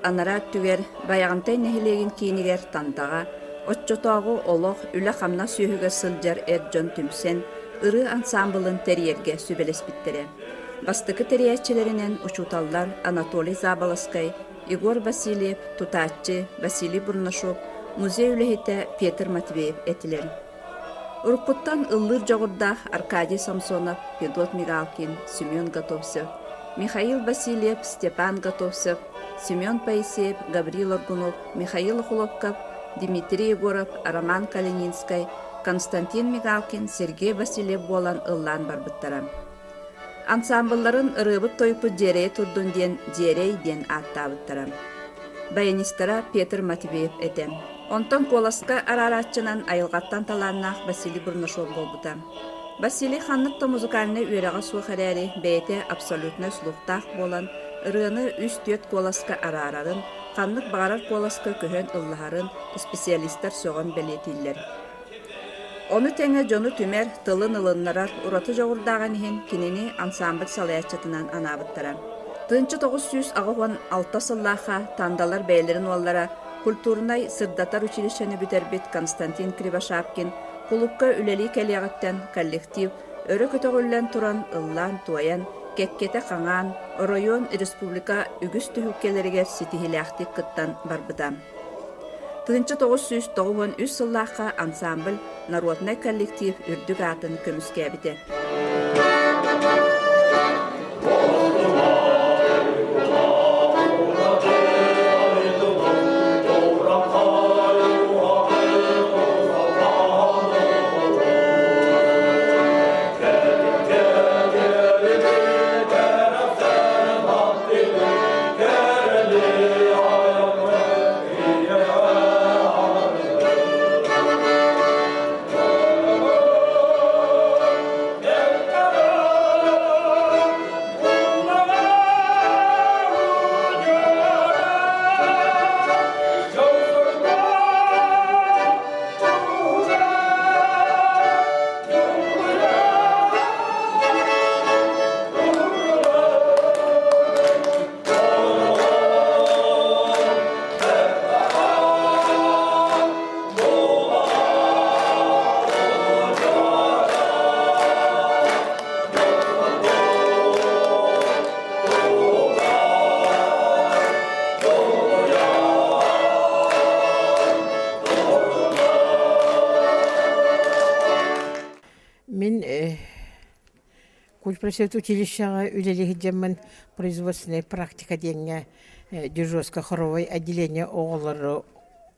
анараа өттүгэр Байаҕантай нэһилиэгин киинигэр Тандаҕа оччотооҕу олох, үлэ-хамнас үөһүгэр сылдьар эр дьон түмсэн, ырыа ансаамбылын тэрийэргэ сүбэлэспиттэрэ. Бастакы тэрийээччилэринэн учууталлар Анатолий Заболоцкай, Егор Васильев, тутааччы Василий Бурнашов, музей үлэһитэ Петр Матвеев этилэр. Уруккуттан ыллыыр дьоҕурдаах Аркадий Самсонов, Федот Мигалкин, Семен Готовцев, Михаил Васильев, Степан Готовцев, Семен Поисеев, Гаврил Аргунов, Михаил Охлопков, Дмитрий Егоров, Роман Калининскай, Константин Мигалкин, Сергей Васильев буолан ыллаан барбыттара. Ансаамбылларын ырыабыт-тойукпут дьиэрэйэ турдун диэн «Дьиэрэй» диэн ааттаабыттара. Баянистара Петр Матвеев этэ. Онтон куоласка араарааччынан айылҕаттан талааннаах Василий Бурнашов буолбута. Василий ханнык да музыкальнай үөрэҕэ суох эрээри, бэйэтэ абсолютнай слухтаах буолан, ырыаны үс-түөрт куоласка араарарын, ханнык баҕарар куоласка көһөн ыллаһарын специалистар сөҕөн бэлиэтииллэр. Ону тэҥэ дьону түмэр, тылын ылыннарар ураты дьоҕурдааҕын иһин кинини ансаамбыл салайааччытынан анаабыттара. 1986 сыллаахха Тандалар бэйэлэрин уоллара культурнай сырдатар училищены бүтэрбит Константин Кривошапкин кулуупка үлэлии кэлиэҕиттэн коллектив өрө көтөҕүллэн туран ыллаан-туойан, кэккэтэ хаҥаан, оройуон, республика үгүс түһүлгэлэригэр ситиһиилээхтик кыттан барбыта. 1993 сыллаахха ансамбль народнай коллектив үрдүк аатын көмүскээбитэ. Мин Культпросвет училищеҕа үлэлии сылдьаммын производственная практика диэҥҥэ Дежурскай хоровой отделение оҕолору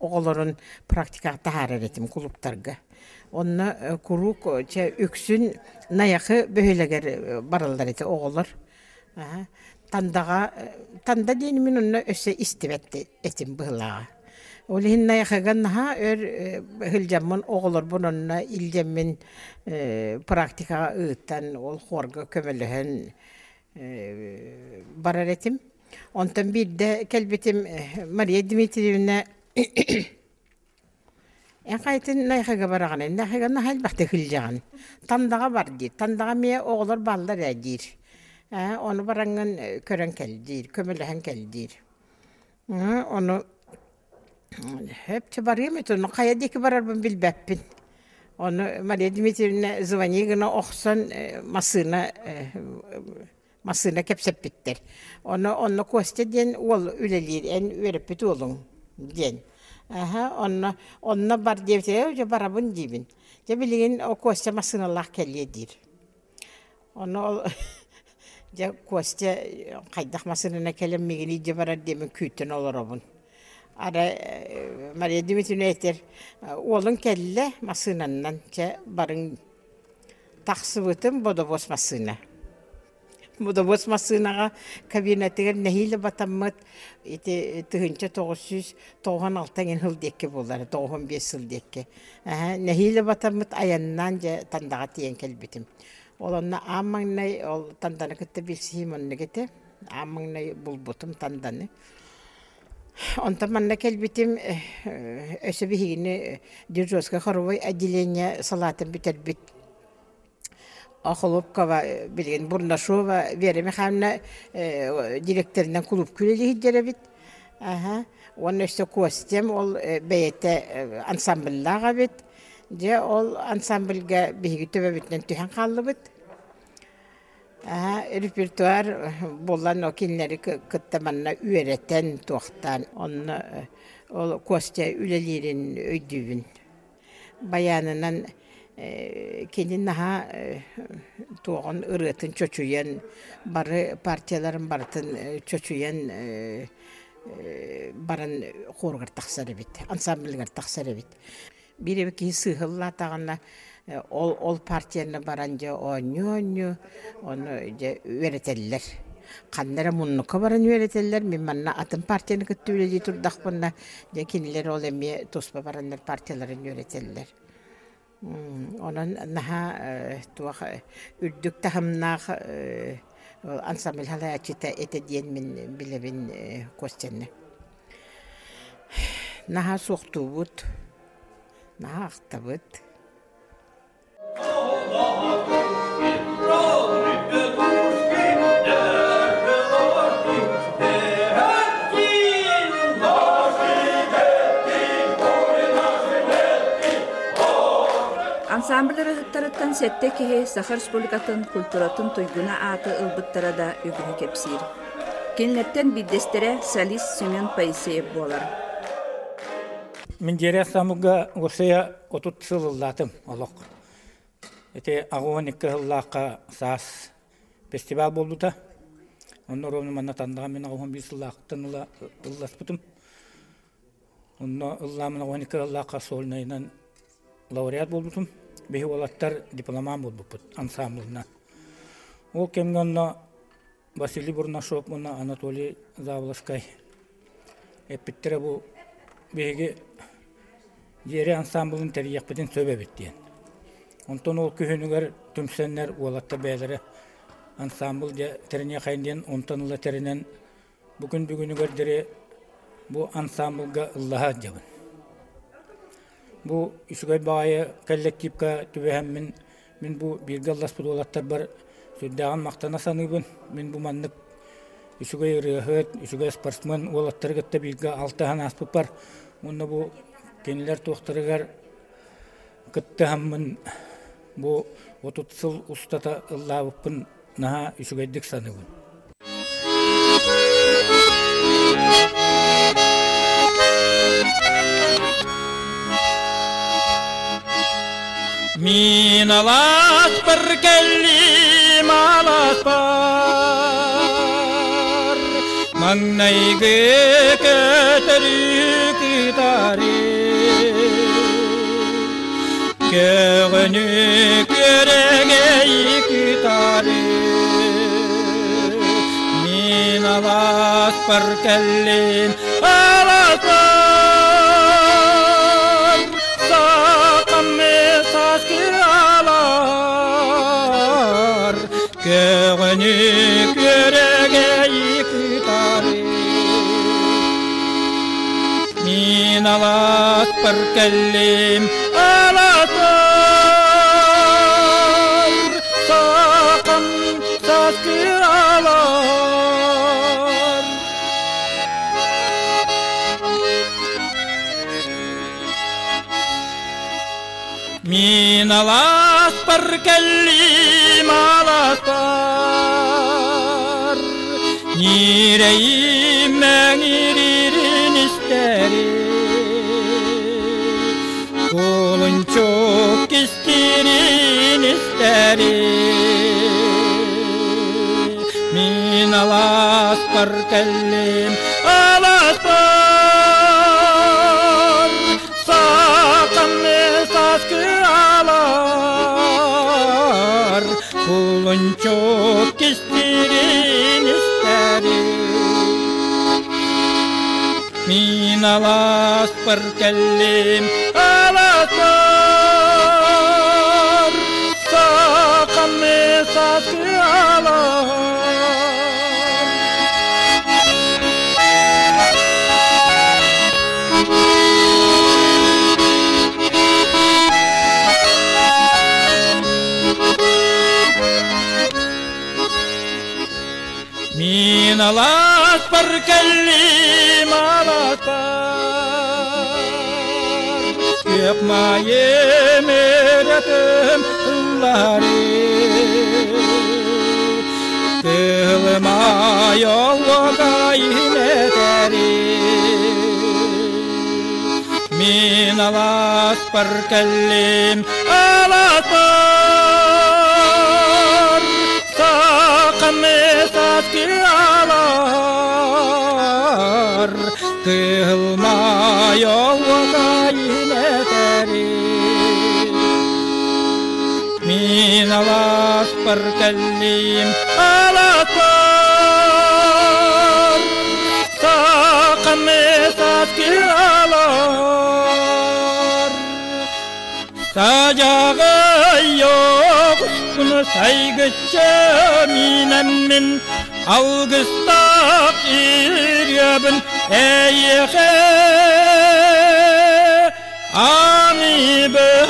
оҕолорун практикаҕа таһаарар этим кулууптарга. Онно куруук чэ үксүн Найахы бөһүөлэгэр бараллар этэ оҕолор. Тандаҕа Танда диэни мин онно өссө истибэт этим быһыылааҕа. Ол иһин Найахыга наһаа өр сылдьаммын оҕолорбун онно илдьэммин практикаҕа ыытан ол хуорга көмөлөһөн барар этим. Онтон биирдэ кэлбитим Мария Дмитриевна Эн хайатын Найахыга бараҕын, Найахыга наһаа элбэхтик сылдьаҕын. Тандаҕа бар диир. Тандаҕа эмиэ оҕолор бааллар ээ диир. Ээ, ону бараҥҥын көрөн кэл диир, көмөлөһөн кэл диир. Ону сөп барыам этэ, ону хайа диэки барарбын билбэппин. Ону Мария Дмитриевна звони гына охсон массыына массыына кэпсэппиттэр. Ону онно Костя диэн уол үлэлиир, эн үөрэппит уолуҥ диэн. Аһа, онно онно бар диэбитэ, дьэ барабын диибин. Дьэ билигин Костя массыыналаах кэлиэ диир. Ону ол дьэ Костя хайдах массыынана кэлэн миигин илдьэ барар диэмин күүтэн олоробун. Арай Мария Дмитриевна этэр, уолуҥ кэллэ массыынаннан, чэ барыҥ Тахсыбытым бодобуос массыына. Бодобуос массыынаҕа кабинатыгар нэһиилэ батаммыт ити 1996 эҥин сыл диэки буолар, 95 сыл диэки. Нэһиилэ батаммыт айаннаан дьэ Тандаҕа тиийэн кэлбитим. Ол онно аан маҥнай ол Танданы кытта билсиһиим оннук этэ. Аан маҥнай булбутум Танданы. Онтон манна кэлбитим өссө биһигини Дежурскай хоровой отделение салаатын бүтэрбит Охлопкова билигин Бурнашова Вера Михайловна директорынан кулуупка үлэлии сылдьар эбит. Аһа. Уонна өссө Костям ол бэйэтэ ансамбллаах эбит. Дьэ ол ансамбльга биһиги төбөбүтүнэн түһэн хааллыбыт. Аһа, репертуар булан о кинилэри кытта манна үөрэтэн туохтаан онно ол Костя үлэлиирин өйдүүбүн. Баянынан кини наһаа туоҕун ырыатын чочуйан бары партияларын барытын чочуйан баран хуоругар тахсар эбит, ансамблыгар тахсар эбит. Биир эбит киһи сыыһыллаатаҕына ол ол партияны баран дьэ оонньуу-оонньуу ону дьэ үөрэтэллэр. Ханна эрэ муннукка баран үөрэтэллэр, мин манна атын партияны кытта үлэлии турдахпына дьэ кинилэр ол эмиэ туспа бараннар партияларын үөрэтэллэр. Онон наһаа туох үрдүк таһымнаах ансамбль салайааччыта этэ диэн мин билэбин Костяны. Наһаа суохтуубут, наһаа ахтабыт. Ансамбль ырыһыттарыттан сэттэ киһи Саха Республикатын культуратын туйгуна ааты ылбыттара да үгүһү кэпсиир. Кинилэртэн биирдэстэрэ солист Семен Поисеев буолар. Мин дьиэрэ ансамблга Урсуйа 30 сыл ыллаатым олох. Ити 82 сыллаахха саас фестиваль буолбута. Онно ровно манна Тандаҕа мин 81 сыллаахтан ыла ылласпытым. Онно ыллаамын 12 сыллаахха сольнайынан лауреат буолбутум. Биһи уолаттар дипломант буолбуппут ансамблынан. Ол кэмҥэ онно Василий Бурнашов уонна Анатолий Заболоцкай эппиттэрэ бу биһиги Дьиэри ансамблын тэрийиэхпитин сөп эбит диэн. Онтон ол күһүнүгэр түмсэннэр уолаттар бэйэлэрэ ансамбл дьэ тэриниэхэйин диэн онтон ыла тэринэн бу күн бүгүнүгэр диэри бу ансамблга ыллаһа сылдьабын. Бу үчүгэй баҕайы коллективка түбэһэммин Мин бу бииргэ ылласпыт уолаттарбар сүрдээҕин махтана саныыбын. Мин бу маннык үчүгэй ырыаһыт, үчүгэй спортсмен уолаттары кытта бииргэ алтыһан ааспыппар уонна бу кинилэр туохтарыгар кыттыһаммын бу 30 сыл устата ыллаабыппын наһаа үчүгэйдик саныыбын. Мин алааспар кэллим алааспар маҥнайгы көтөрү кытары Көҕөнү күөрэгэйи кытары Мин алааспар кэллим алааспар Саатам сааскы алаар Көҕөнү күөрэгэйи кытары Мин алааспар кэллим алааспар Саакам сааскы алаар Мин алааспар кэллим алааспар Ньирэйим мэҥириирин истэри Кулунчук истиирин истэри Мин алааспар кэллим алааспар Саатаммы сааскы алар Кулунчук кистирин истэри Мин алааспар кэллим алааспар Саатаммы сааскы алар. Мин алааспар кэллим. Күөх маайым өрөтүм ыллары Кылымай оллогайын этэри Мин аласпар кэллим аласпар Сақамы саткы алар Кылмай оллогайын этэри Мин аласпар кэллим аласпар Сақамы саткы алар Сажаҕы оҕуспун сайгыччы минэммин Алгыстаах ырыабын эйиэхэ аныыбын.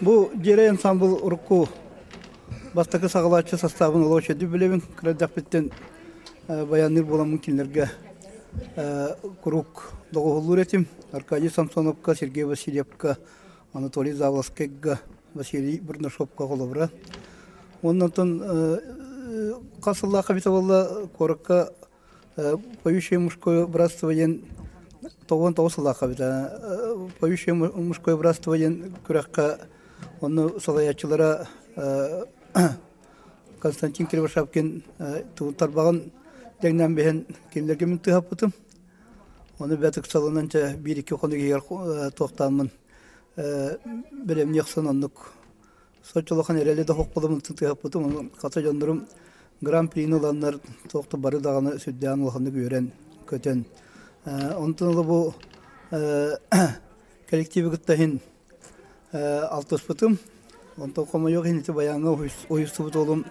Бу Дьиэрэй ансамбыл урукку бастакы саҕалааччы састаабын олох үчүгэйдик билэбин. Кыра эрдэхпиттэн баянныыр буоламмын кинилэргэ куруук доҕуһуллуур этим. Аркадий Самсоновка, Сергей Васильевка, Анатолий Заволоскайга, Василий Бурнашовка холобура. Уонна онтон хас сыллаахха эбитэ буолла куоракка «Поющее мужское братство» диэн 99 сыллаахха эбитэ «Поющее мужское братство» диэн күрэххэ онно салайааччылара Константин Кривошапкин тарбаҕын дьаҥнаан биһэн кинилэргэ мин тыаһаппытым. Ону бэрт ыксалынан чэ биир-икки хонук иһигэр туохтааммын бэлэмнии охсон оннук соччо улахан эрэли да суох тыаһаппытым. Ону хата дьоннорум гран-прини ыланнар туох да бары даҕаны сүрдээҕин улаханнык үөрэн көтөн. Онтон ыла бу коллективы кытта иһин алтыспытым. Онтон хомойуох иһин ити баяҥҥа уһуйсубут уолум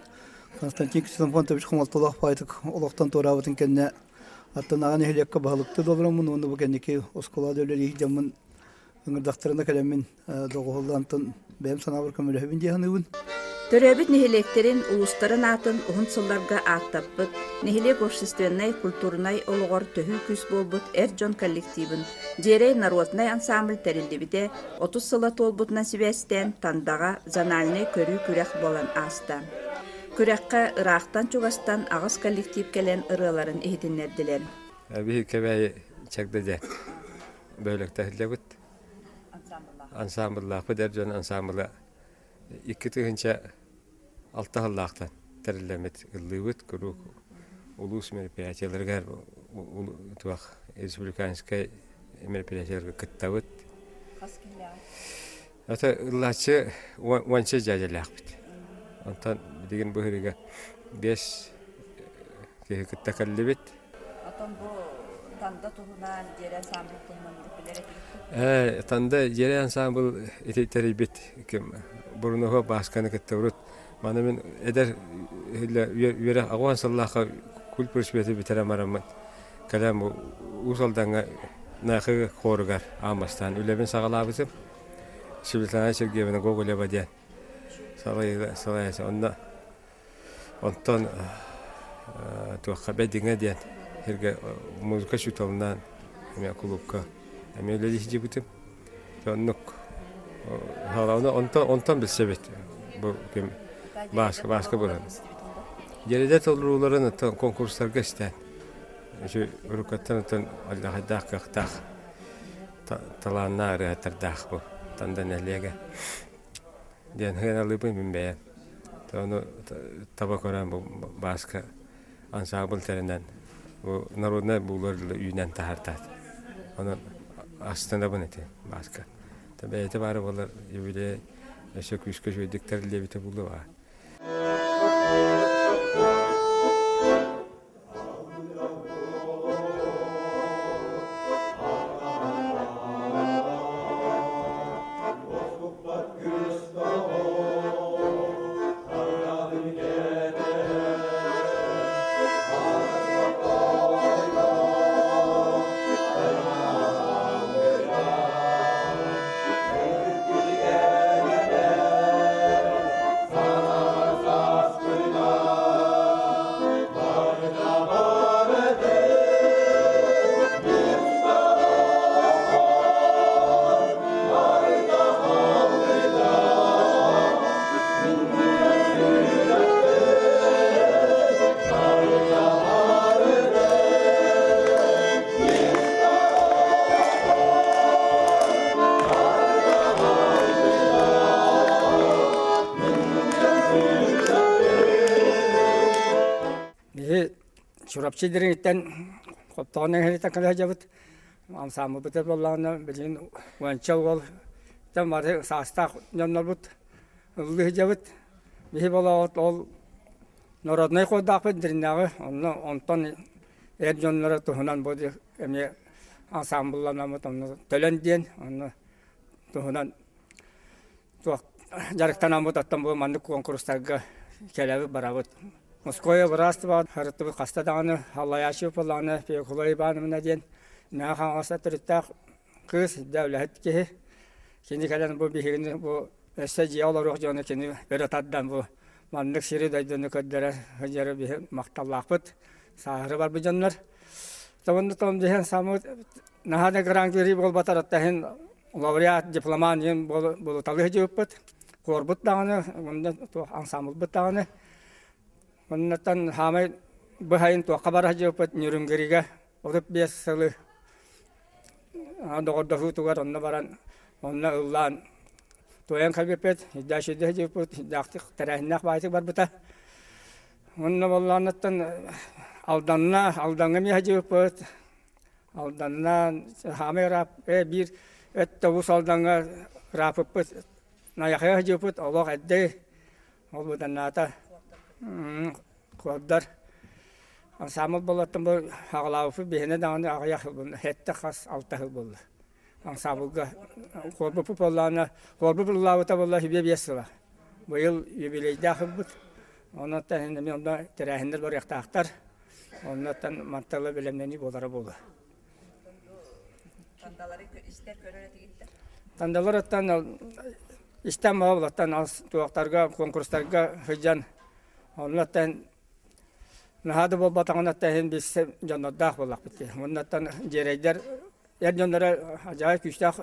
Константин Ксенофонтович хомолтолоох баайтык олохтон туораабытын кэннэ аттынааҕы нэһилиэккэ баһылыктыы да олороммун уонна бу кэнники оскуолаҕа да үлэлии дьоммун ыҥырдахтарына кэлэммин доҕуһуллаантан бэйэм санаабар көмөлөһөбүн дии саныыбын. Төрөөбүт нэһилиэктэрин, улуустарын аатын уһун сылларга ааттаппыт, нэһилиэк общественнай, культурнай олоҕор төһүү күүс буолбут эр дьон коллективын Дьиэрэй народнай ансамбль тэриллибитэ 30 сыла туолбутунан сибээстээн Тандаҕа зональнай көрүү-күрэх буолан ааста. Күрэххэ ыраахтан-чугастан аҕыс коллектив кэлэн ырыаларын иһитиннэрдилэр. Биһи Кэбээйи Чагда бөһүөлэктэ Ансамбллаахпыт эр дьон ансамбла 2006 сыллаахтан тэриллэммит ыллыыбыт куруук улуус мероприятиеларыгар туох республиканскай мероприятиеларга кыттабыт. Это ыллааччы уонча дьээдьэлээхпит. Онтон билигин бу ыһыыга биэс киһи кытта кэллибит. Отон бу Танда туһунан, Дьиэрэ ансамбл туһунан билэр этигит? Танда Дьиэрэ ансамбл ити тэрийбит ким Бурунуһу Баасканы кытта урут маны мин эдэр үөрэх аҕуан сыллаахха куль просветы бүтэрэн бараммын кэлэн бу Уус Алдаҥҥа Наахы хоругар аан бастаан үлэбин саҕалаабытым. Светлана Сергеевна Гоголева диэн салайааччы. Онно онтон туохха Бэдиҥэ диэн сиргэ музыка учууталынаан эмиэ кулуупка эмиэ үлэлии сылдьыбытым. Оннук онтон онтон билсэбит бу ким Бааска Бааска буолан. Дьиэрэдэ толорууларын оттон конкурстарга истээн үчү уруккаттан оттон алдьархайдаах кыахтаах талааннаах ырыаһыттардаах бу Танда нэһилиэгэ диэн сыаналыыбын мин бэйэм. Ону таба көрөн бу Бааска ансаамбыл тэринэн бу народнай буулар үүнэн таһаартаат. Онон астынабын ити Бааска. Бэйэтэ баара буоллар юбилей өссө күүскэ үчүгэйдик тэриллибитэ буолуо. Чурапчы дириҥиттэн Хоптоҕо нэһилиэктэн кэлэ сылдьабыт. Ансаамбылбыт буоллаҕына билигин уонча уол бары саастаах дьоннорбут ыллыы сылдьабыт. Биһи болоҕут ол народнай хордаахпыт дириҥнээҕи онно онтон эр дьонноро туһунан бу эмиэ ансаамбылланаммыт онно төлөн диэн онно туһунан туох дьарыктанаммыт оттон бу маннык куонкурустарга кэлэбит барабыт. Москваҕа быраас харыттыбыт хаста даҕаны Аллайааччы буоллаҕына Феокла Ивановна диэн Мэҥэ Хаҥаласта төрүттээх кыыс да үлэһит киһи. Кини кэлэн бу биһигини бу өссө дьиэ олоруох дьону кини өрө тардан бу маннык сири-дойдуну көрдөрө сылдьары биһи махталлаахпыт. Сааһыры барбыт дьоннор. Тобунна том диһэн самы наһаа да гран-при буолбатар оттон лауреат дипломан диэн буолуталыы сылдьыбыппыт. Куорбут даҕаны, онно туох ансаамбылбыт даҕаны. Оннуттан хаамай быһайын туохха бара сылдьыбыппыт Нюрнберга 35 сылы доҕордоһуутугар онно баран онно ыллаан туойан кэлбиппит, дальше сылдьыбыппыт, даахтык тэрээһиннээх баайтык барбыта. Онно боллоонуттан Алданна, Алдаҥҥа эмиэ сылдьыбыппыт. Алданна хаамай ыраап биир өттө Уус Алдаҥҥа ырааппыппыт, Найахыга сылдьыбыппыт, олох эрдэ ол быданнаата куордар. Ансаамбыл буоллаттан бу аҕалаабыппыт биһиэнэ даҕаны аҕыйах сыл буолла, сэттэ хас алта сыл буолла. Ансаамбылга хуорбуппут буоллаҕына, хуорбут ыллаабыта буолла үбүө биэс сыла. Быйыл юбилейдаах ылбыт. Онон эмиэ онно тэрээһиннэр барыахтаахтар. Оннуттан мантала бэлэмнэнии буолара буолуо. Тандалары истэр көрөр этигиттэр? Тандалар оттон истэн буолаттан туохтарга конкурстарга сылдьан оннуттан наһаа да буолбатаҕына иһин билсэ дьоннордоох буоллахпыт дии. Оннуттан дьиэрэйдэр эр дьонноро ажаайып күүстээх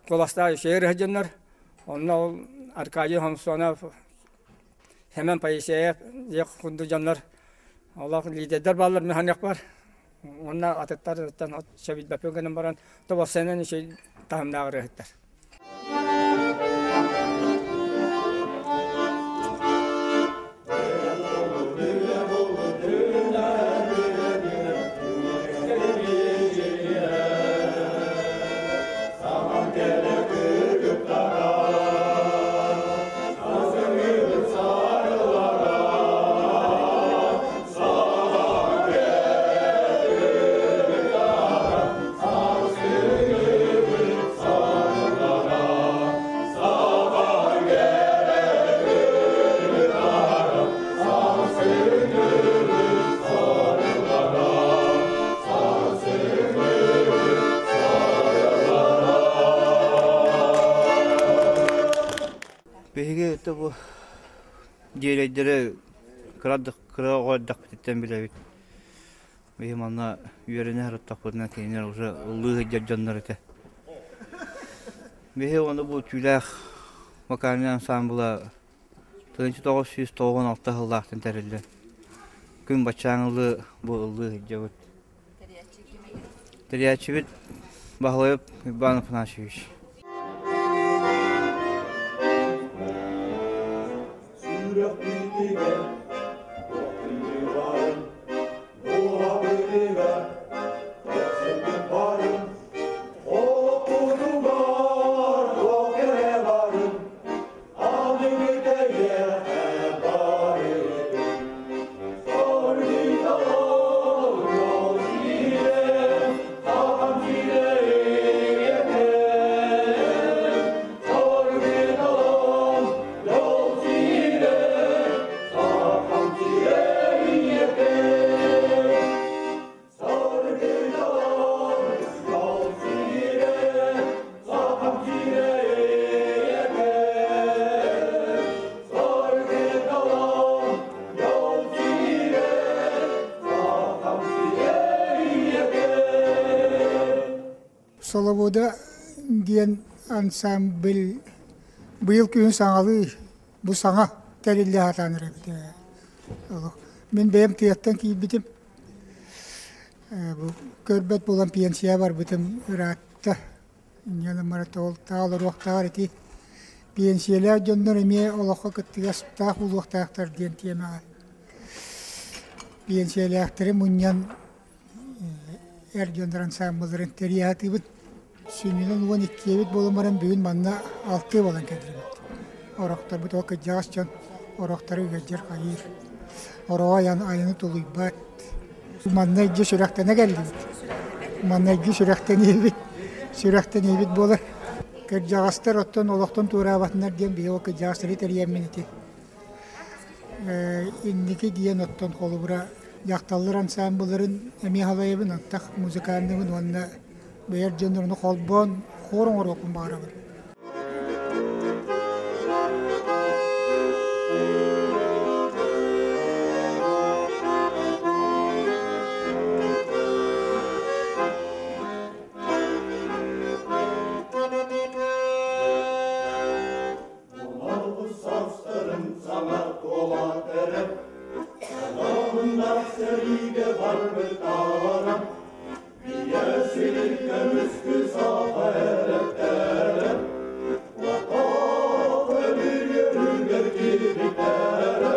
куоластаах үчүгэй дьоннор. Онно ол Аркадий Хомсонов, Семен Поисеев диэх курдук дьоннор олох лидердэр бааллар механик бар. Уонна атыттар сөбүлбэппин гынан баран тобоссайынан үчүгэй таһымнаах ырыаһыттар. Биһиги это бу дьиэлэйдэри кыра кыра оҕо эрдэхпититтэн билэбит. Биһи манна үөрэнэ сырыттахпытына кинилэр уже ыллыы сылдьар дьоннор этэ. Биһи ону бу түүлээх вокальнай ансаамбыла 1996 сыллаахтан тэриллэн күн баччааҥ ыллыы бу ыллыы сылдьабыт. Тэрийээччибит Баһылайып Иван Афанасьевич. Сүрэхпитигэр туох Буолабытыгар тохсугун барын, олохпутугар туох эрэ барын, аныгы тэйиэхэ барытын. Соргиталар жол сире, сахам сире эйэтен. Соргиталар жол сире, сахам сире эйэтен. Соргиталар жол сире, сахам сире эйэтен. Соргиталар жол сире, сахам сире эйэтен. Солобода диэн ансамбль быйыл күһүн саҥалыы бу саҥа тэриллэ сатаан эрэбит. Мин бэйэм тыаттан киирбитим. Бу көрбөт буолан пенсия барбытым ыраатта. Инньэ гынан таал ити пенсиялээх дьоннор эмиэ олоххо кыттыгастаах буолуохтаахтар диэн тиэмэҕэ. Биэнсийэлээхтэри мунньан эр дьоннор ансаамбылларын тэрийэ сатыыбыт. Сүнньүнэн уон иккиэбит буолан баран бүгүн манна алтыа буолан кэллибит. Орохторбут ол кырдьаҕас дьон орохтору ыалдьар хайыыр. Ороҕо айан айаны тулуйбат. Манна илдьэ сүрэхтэнэ кэллибит. Манна илдьэ сүрэхтэниибит. Сүрэхтэниибит буолар. Кырдьаҕастар оттон олохтон туораабатыннар диэн биһиги ол кырдьаҕастары тэрийэммин ити Инники диэн оттон холобура дьахталлар ансаамбылларын эмиэ салайабын, антах музыкальныйбын уонна бэйэр дьоннорун холбоон хор оҥоруохпун баҕарабын. Састарын саҥа туола эрэ, Олоһуннар сэриигэ барбыттара, Ийэ сирин көмүскү саха эрэттэрэ, Уотаах өлүрүгэр киирбиттэрэ.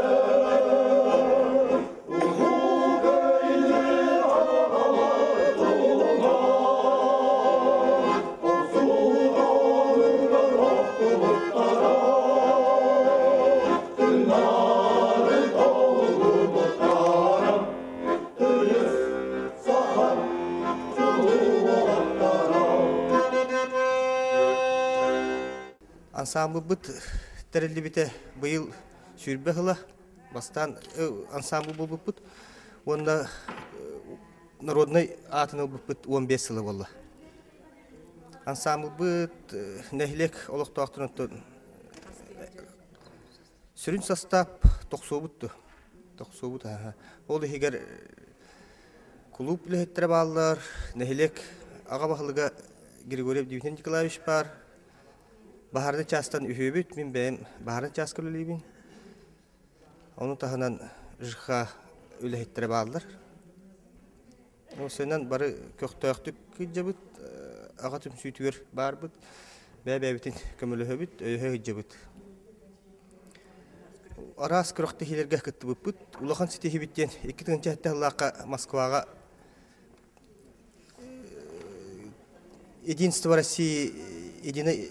Улуу Кыайыы аҕалар тулуна, Охсуутааныгар охтубуттара, Тыыннарын толугурбуттара, Тыйыс саха чулуу уолаттара. Ансаамбылбыт тэриллибитэ быйыл 20 сыла. Бастаан ансаамбыл буолбуппут уонна народнай аатын ылбыппыт 15 сыла буолла. Ансаамбылбыт нэһилиэк олохтоохторун сүрүн састаап тохсуобут тохсуобут Ол иһигэр кулууп үлэһиттэрэ бааллар, нэһилиэк аҕа баһылыга Григорьев Дмитрий Николаевич баар. Баһаарынай чаастан үһүөбүт, мин бэйэм баһаарынай чааска үлэлиибин. Ону таһынан ЖХ үлэһиттэрэ бааллар. Уопсайынан бары көхтөөхтүк сылдьабыт, аҕа түмсүүтүгэр баарбыт, бэйэ-бэйэбитин көмөлөһөбүт, өйөһө сылдьабыт. Араас күрэхтэһиилэргэ кыттыбыппыт. Улахан ситиһиибит диэн 2007 сыллаахха Москваҕа Единство России, Единая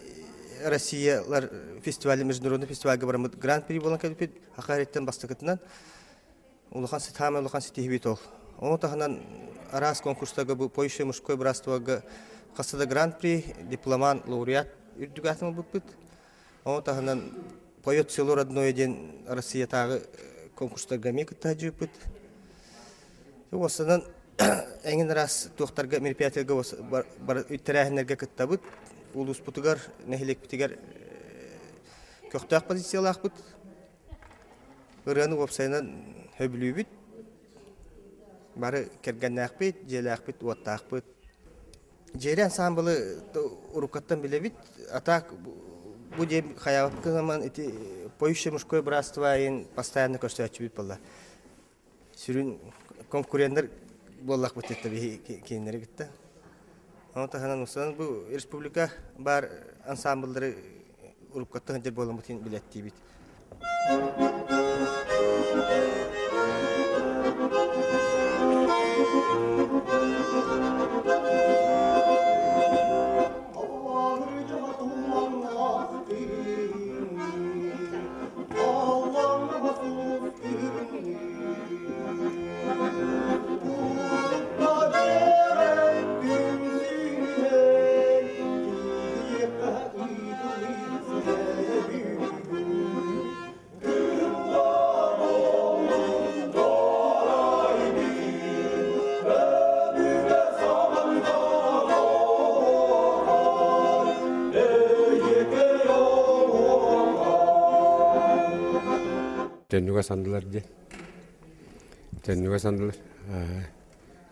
Россиялар фестивале, международный фестивальга бараммыт гран-при буолан кэлбит. Саха эриттэн бастакытынан улахан саамай улахан ситиһиибит ол. Ону таһынан араас конкурстарга бу Поющее мужское братствога хаста да гран-при, дипломант, лауреат үрдүк аатын ылбыппыт. Ону таһынан Поет село родное диэн Россиятааҕы конкурстарга эмиэ кытта сылдьыбыппыт. Уоссанан эҥин араас туохтарга мероприятиеларга тэрээһиннэргэ кыттабыт. Улууспутугар, нэһилиэкпитигэр көхтөөх позициялаахпыт. Ырыаны уопсайынан сөбүлүүбүт. Бары кэргэннээхпит, дьиэлээхпит, уоттаахпыт. Дьиэри ансаамбылы уруккаттан билэбит. А так бу диэн хайаабыт ити поющее мужское братство айын постоянно көрсөөччүбүт буолла. Сүрүн конкуреннар буоллахпыт это биһи кинилэри кытта. Ону таһынан усан бу республика бар ансамбллары уруккаттан сылдьар буоламмытын билэттиибит. Төннүгэ сандылар диэн. Төннүгэ сандылар.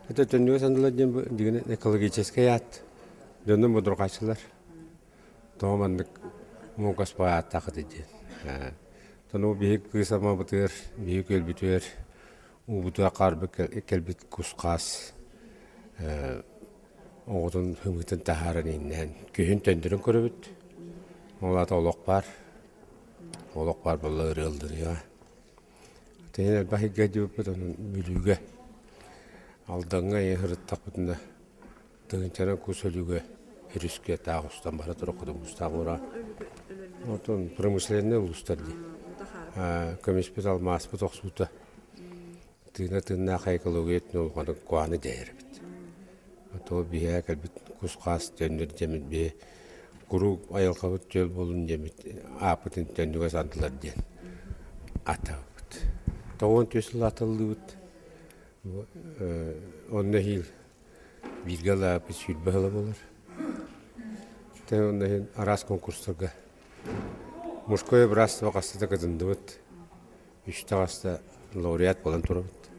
Это төннүгэ сандылар диэн дигэн экологическай аат. Дьонум бодурҕааччылар. Тоҕо маннык муҥкас ааттаахыт диэн. Тону биһи кыыс амабытыгар, биһи күөлбүтүгэр уубутугар хаарбыт кэлбит кус-хаас оҕотун ымыытын таһааран ииннээн күһүн төннөрүн көрөбүт. Ол аата олох баар. Олох баар буолла ырыаллырыа. Тиһин элбэх сиргэ дьыбыппыт, онон Бүлүүгэ, Алдаҥҥа ийэ сырыттахпытына тыһыынчанан кус өлүгэ өрүскэ таах устан бара турар хотугустаах мура. Отон промышленнай улуустар дии. Көмүспүт, алмааспыт охсуута тыына тыыннаах экология өттүнэн улаханнык куһаҕаны дьайар эбит. То биһиэхэ кэлбит кус-хаас төннөр дьэммит биһи куруук айылҕабыт чөл буолун диэммит ааппытын төннүгэ сандылар диэн атабыт. Тоҕуон түс сыл атыллыыбыт. Онно иһил бииргэ ылааппыт 20 сыла буолар. Онно иһин араас конкурстарга мужское братство хаста да кытынныбыт. Үстэ хаста лауреат буолан турабыт.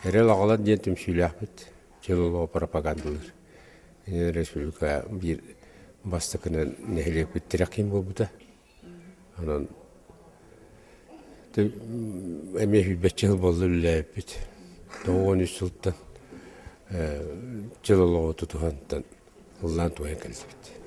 Эрэл аҕалан диэн түмсүүлээхпит. Чөл олоҕу пропагандалыыр. Республика биир бастакынан нэһилиэкпит тирэх киин буолбута. Онон эмиэ сүүрбэччэ сыл буолла үлэлээбиппит. 93 сылтан чөл олоҕу тутуһантан ыллаан туойан кэллибит.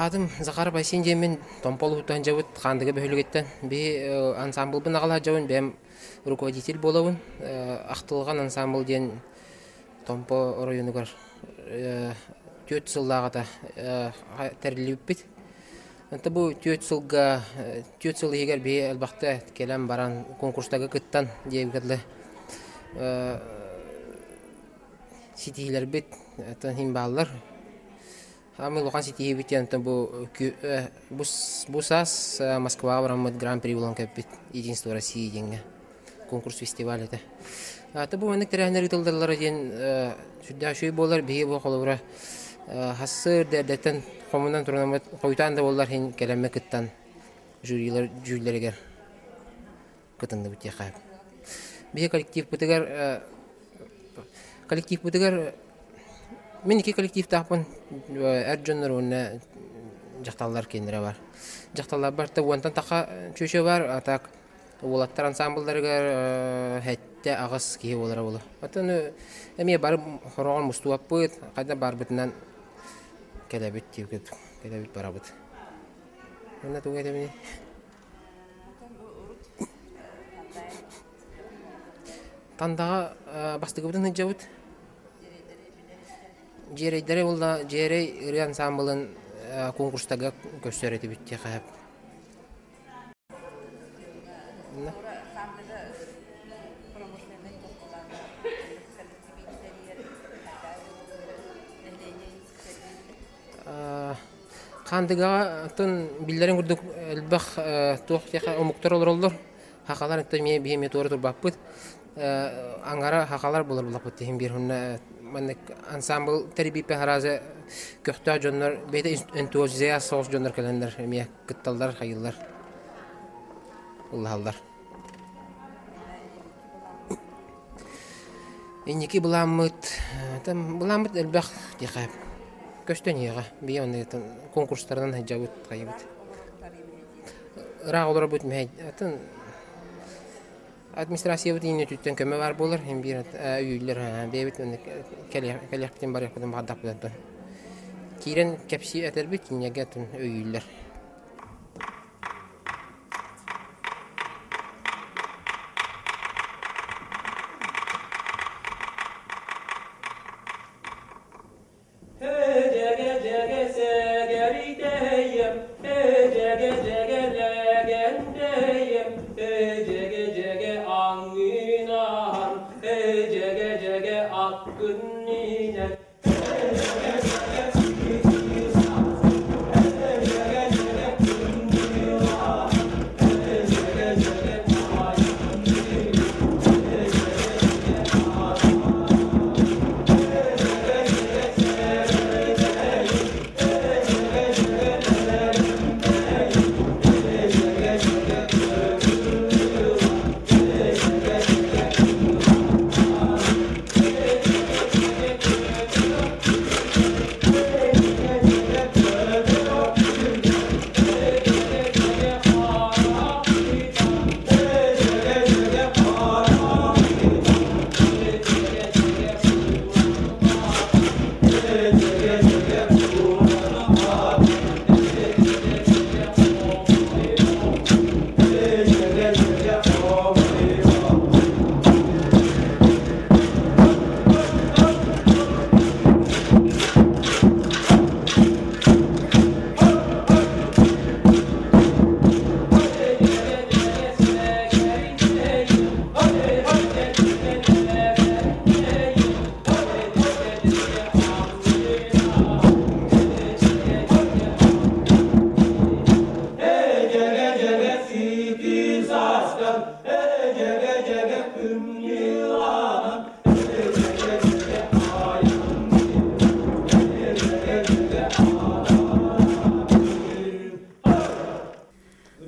Аатым Захар Байсин диэммин Томпо улууһуттан дьабыт Хаандыга бөһүөлэгиттэн. Биһи ансаамбылбын аҕалаах дьабын бэйэм руководитель буолабын. Ахтылҕан ансаамбыл диэн Томпо оройуонугар 4 сыллааҕыта тэриллибиппит. Онто бу 4 сылга 4 сыл иһигэр биһи элбэхтэ кэлэн баран конкурстарга кыттан диэбиккэ дылы ситиһиилэрбит оттон иһин бааллар. Аамый улахан ситиһиибит диэн оттон бу бу саас Москваҕа бараммыт Гран-при булан кэлбит Единство России диэҥҥэ конкурс фестиваль этэ. Аты бу маннык тэрээһиннэр ыытыллаллара диэн сүрдээх үчүгэй буолар. Биһиги бу холобура хассыр эрдэттэн хомунан турунаммыт хойутаан да буоллар иһин кэлэммэ кыттан жюрилар дьүүллэригэр кытынныбыт диэхэ. Биһи коллективпытыгар коллективпытыгар мин икки коллективтаахпын эр дьоннор уонна дьахталлар кинилэрэ бар. Дьахталлар барыта уонтан таха чүчү бар, а так уолаттар ансамблларыгар сэттэ аҕыс киһи буолара буолуо. Оттон эмиэ бары хороҕор мустубаппыт, хайдах баарбытынан кэлэбит диэбит, кэлэбит барабыт. Уонна тугу этэбиний? Тандаҕа бастакыбытын сылдьабыт. Дьиэрэйдэри буолла Дьиэрэй ырыа ансаамбылын конкурстарга көрсөр этибит диэхэ сөп. Хаандыгаҕа оттон биллэрин курдук элбэх туох диэхэ омуктар олороллор. Хахалар оттон эмиэ биһи эмиэ туора турбаппыт. Ангара хахалар булар булаппыт иһин биир уонна маннык ансаамбыл тэрийбиппэ хараазы көхтөөх дьоннор бэйэтэ энтузиаст соҕус дьоннор кэлэннэр эмиэ кытталлар хайыыллар ыллаһаллар. Инники былааммыт былааммыт элбэх диэхэ көстөн иһиэҕэ. Биһи онно конкурстарынан сылдьабыт хайыбыт. Ыраах олоробут атын Администрациябыт ииннэтиттэн көмө баар буолар, һин биир өйүүллэр бэйэбит кэлиэхпитин барыахпытын баҕардахпытын киирэн кэпсии этэрбит кинилэргэ өйүүллэр.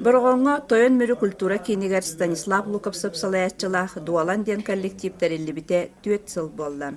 Бороҕоҥҥо Тойон Мүрү культура киинигэр Станислав Луковцев салайааччылаах «Дуолан» диэн коллектив тэриллибитэ түөрт сыл буолла.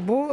Бу